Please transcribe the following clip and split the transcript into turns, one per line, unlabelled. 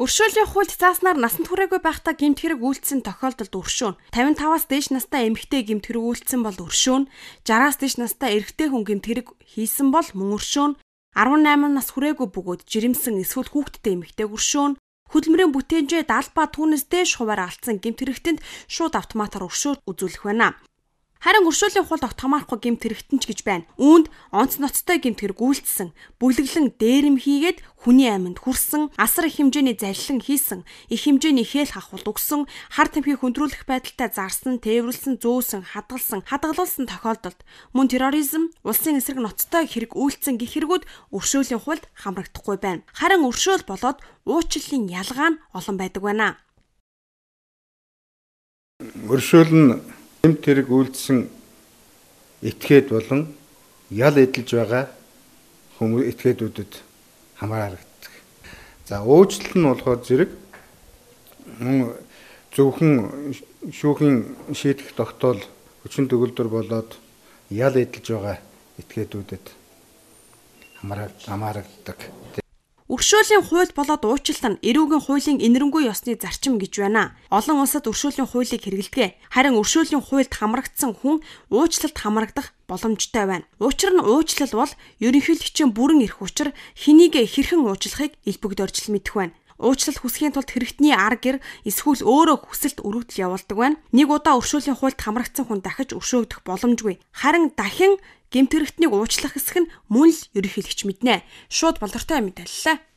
Өршөөлийн хуульд зааснаар насанд хүрээгүй байхдаа гэмт хэрэг үйлдсэн тохиолдолд өршөөнө. 55-аас дээш настай эмэгтэй гэмт хэрэг үйлдсэн бол өршөөнө. 60-аас дээш настай эрэгтэй хүн гэмт хэрэг хийсэн бол мөн өршөөнө. 18 нас хүрээгүй бөгөөд жирэмсэн эсвэл хүүхэдтэй эмэгтэйг өршөөнө. Хөдөлмөрийн бүтээнжээ 70 ба түүнээс дээш хувиар алдсан гэмт хэрэгтэнд шууд автоматар өршөөл үзүүлэх байна. Харин өршөөлийн хуульд огт хамаарахгүй гэмт хэрэгтэн ч гэж байна. Үүнд онц ноцтой гэмт хэрэг үйлдсэн, бүлэглэн дээрэм хийгээд хүний аминд хүрсэн, асар их хэмжээний залилан хийсэн, их хэмжээний хээл хахвал өгсөн, хар тамхи хөндрүүлэх байдалтай зарсан, тээвэрлсэн, зөөсөн, хадгалсан, хадгалуулсан тохиолдолд мөн терроризм, улсын эсрэг ноцтой хэрэг үйлдсэн гэх хэрэгүүд өршөөлийн хуульд хамрагдахгүй байна. Харин өршөөл болоод уучлалын ялгаа нь олон байдаг байна.
Өршөөл нь гэмт хэрэг үйлдсэн этгээд болон ял эдэлж байгаа хүмүүс этгээдүүдэд хамаарагддаг. За уучлал нь болохоор зэрэг зөвхөн шүүхийн шийдэх тогтоол хүчин төгөлдөр болоод ял эдэлж байгаа этгээдүүдэд хамаарагддаг.
Өршөөлийн хууль болоод уучлалт нь эрүүгийн хуулийн энэрэнгүй ёсны зарчим гэж байна. Олон улсад өршөөлийн хуулийг хэрэглэдэг. Харин өршөөлийн хуульд хамрагдсан хүн уучлалт хамрагдах боломжтой байна. Учир нь уучлал бол ерөнхийлөгчийн бүрэн эрх учир хэнийг хэрхэн уучлахыг элбэг доржил мэдэх байна. Уучлал хүсэхийн тулд хэрэгтний ар гэр эсвэл өөрөө хүсэлт өргөдөл явуулдаг байна. Нэг удаа өршөөлийн хуульд хамрагдсан хүн дахиж өршөөгдөх боломжгүй. Харин дахин гэмт хэрэгтнийг уучлах хэсэг нь мөн л ерөнхийлөгч мэднэ. Шууд болортой мэдээллээ.